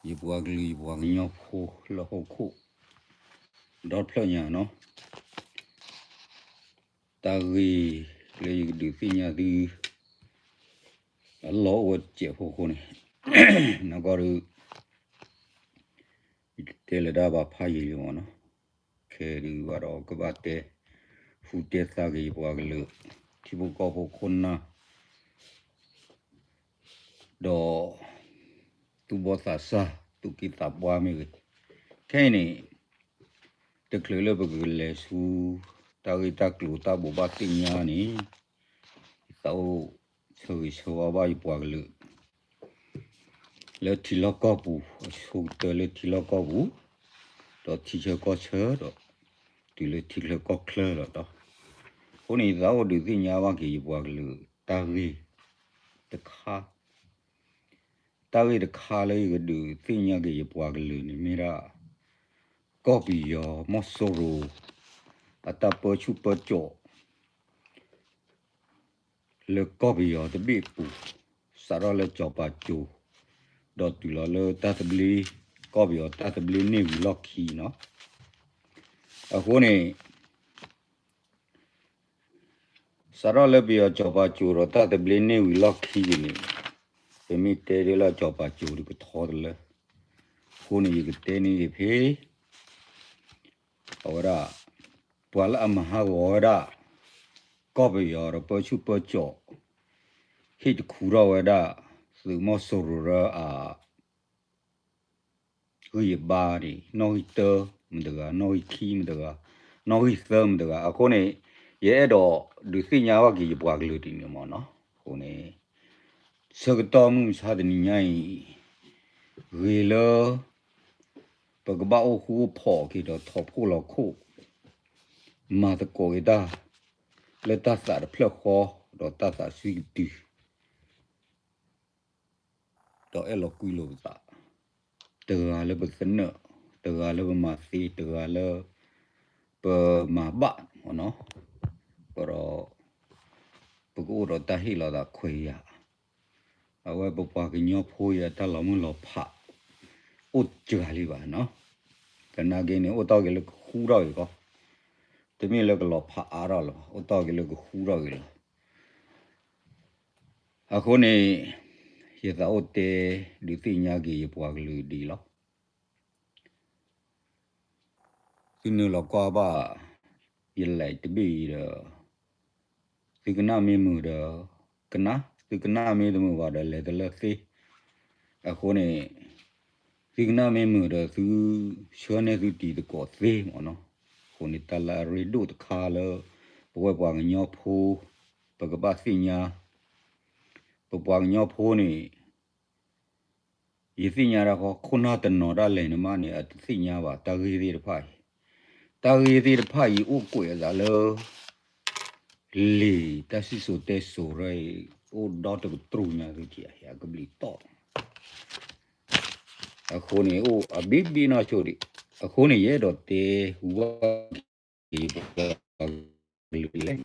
ယပှၤကလုာ် ယပှၤကညီဖိလၢဟီၣ်ခိၣ် ဒီဖျၢၣ်ညါနီၤ, တၢ်ဂ့ၢ်လၢယကဒုးသ့ၣ်ညါသု အလီၢ်အိၣ်ဝဲတစဲးဖိအဃိန့ၣ်, နီၢ်ကီၢ်ဒုး ယတတဲလၢၤတၢ်ဘၣ်ဖးယံာ်လံမ့ၢ်နီၤ, ခဲဒုးဘၣ်ဒီးကဘၣ်တဲ ဃုတဲသးက့ၤယပှၤကလုာ် ထံဖိကီၢ်ဖိခိၣ်နၢ် ဒီး သူၣ်ဘီၣ်သးစၢ် သူၣ်က့သးပှၢ်မ့ၢ်ဂ့ၤ, ခဲအံၤန့ၣ် တချုးလၢပကလဲၤဆူ တၢ်ဂ့ၢ်တၢ်ကျိၤတၢ်ဘိးဘၣ်သ့ၣ်ညါန့ၣ်, ယသးအိၣ်ဆၢဂ့ၤဆၢဝါဘၣ်ယပှၤကလုာ် လၢထံလီၢ်ကီၢ်ပူၤ အဆိကတၢၢ်လၢထံလီၢ်ကီၢ်ပူၤ, ဒီးထံဆၢကီၢ်ဆၢဒီး တုၤလၢထံချၢကီၢ်ချၢလီၤဒီး, အဃိန့ၣ် ယသးအိၣ်ဒုးသ့ၣ်ညါဘၣ်က့ၤယပှၤကလုာ်တၢ်ဂ့ၢ်တခါ, တၢ်ဂ့ၢ်တခါလၢယကဒုးသ့ၣ်ညါက့ၤယပှၤကလုာ်န့ၣ်မ့ၢ်ဒၣ် ကီၢ်ပယီၤမီၢ်စိရိၤ အတၢ်ပၢဆူၣ်ပၢကၠီၣ် လၢကီၢ်ပယီၤတဘ့ၣ်အပူၤ, စးထီၣ်လၢစီၤပၤကၠိၤ ဒီးတုၤလီၤလၢတၢ်သဘျ့, ကီၢ်ပယီၤတၢ်သဘျ့န့ၢ်ဝံၤလီၢ်ခံနီၤ, အဃိန့ၣ် စးထီၣ်လၢပယီၤစီၤပၤကၠိၤဒီးတၢ်သဘျ့န့ၢ်ဝံၤလီၢ်ခံန့ၣ်, ပမ့ၢ်တဲဒ်လၢစီၤပၤကၠိၤဒုးကထီတလၢ, အဃိန့ၣ်ယကတဲန့ၢ်က့ၤဖဲ အဝဲဒၣ် ပှၤလၢအမၤဟးဂီၤဝဲဒၣ် ကီၢ်ပယီၤဒီးပၢဆူၣ်ပၢကၠီၣ်, ဟ့ၣ်တခူထီၣ်ဝဲဒၣ် သုးမီၢ်စိရိၤလၢအ ဂံၢ်အဘါန့ၣ် နီၣ်ဂံၢ်တၢမတဂၤ, နီၣ်ဂံၢ်ခံမတဂၤ, နီၣ်ဂံၢ်သၢမတဂၤ, အဃိန့ၣ် ယအဲၣ်ဒိးဒုးသ့ၣ်ညါဘၣ်က့ၤယပှၤကလုာ်ဒ်န့ၣ်မ့ၢ်နီၤ, အဃိန့ၣ် ဆၢကတီၢ်မုၢ်မဆါတနံၤညါအံၤ ဂ့ၤလၢ ပကဘၣ်အိၣ်ဃူအိၣ်ဖိးက့ၤဒီးထီၣ်ဖှိၣ်လီၤခိၣ်, မၤသကိးက့ၤတၢ် လၢတၢ်သးတဖျၢၣ်ဃီ ဒီးတၢ်သးစွံကတုၤ ဒီးအဲၣ်လီၤကွံလိာ်ပသး, တဂၤလၢပသနၢၣ်, တဂၤလၢပမၤသ့, တဂၤလၢ ပမၤဘၣ်မ့ၢ်နီၤ, ဒီး ပကအိၣ်ဒီးတၢ်ဟ့ၣ်လီၤသးခွဲးယာ်, အဝဲပပှၤကညီဖိအံၤအတၢ်လီၤမုၢ်လီၤဖး အိၣ်တစှၤလံဘၣ်နီၤ, သနာ်က့န့ၣ် အိၣ်တီၢ်က့ၤလၢကဃူထီၣ်ဂ့ၤကီး, တမ့ၢ်လၢကလီၤဖးအါထီၣ်လၢၤဘၣ်, အိၣ်တီၢ်က့ၤလၢကဃူထီၣ်ဂ့ၤလီၤ. အဃိန့ၣ် ယသးအိၣ်တဲ ဒုးသ့ၣ်ညါက့ၤယပှၤကလုာ်ဒ်အံၤလီၤ. သုနုာ်လီၤကွၢ်ဘၣ် ယလဲၤတဘ့ၣ်အံၤဒီး သုကနၣ်မ့ၢ်မုာ်ဒီး ကနၣ်, သုကနၣ်မ့ၢ်တမုာ်ဘၣ်ဒီး လဲၤတလၢသ့. အဃိန့ၣ် သုကနၣ်မ့ၢ်မုာ်ဒီး သုဆှၢန့ၢ်သုတံၤသကိးသ့မ့ၢ်နီၤ. အဃိန့ၣ် တၢ်လၢအရ့ဒိၣ်တခါလၢ ပဝဲပှၤကညီဖိ ပကဘၣ်သ့ၣ်ညါ, ပပှၤကညီဖိန့ၣ် ယသ့ၣ်ညါတၢ်ဃီ ခိၣ်နၢ်တနီၤဒၣ်လဲာ်န့ၣ်မးန့ၣ် အတသ့ၣ်ညါဘၣ် တၢ်ဂ့ၢ်သ့ၣ်တဖၣ်အံၤ, တၢ်ဂ့ၢ်သ့ၣ်တဖၣ်အံၤ အိၣ်ကွဲးအသးလၢ လံာ်တၢ်စံၣ်စိၤတဲစိၤရၢအံၤ အိၣ်ဒီတကတြူၢ်ညါသုထံၣ် အကဘျံးတီၣ် အဃိန့ၣ် အိၣ်အဘ့ၣ်ဘ့ၣ်နီၢ်ဆိဒံး, အဃိန့ၣ် ယအဲၣ်ဒိးတဲဟူဘၣ်က့ၤ ပှၤကလုာ်ဒ်လဲၣ်,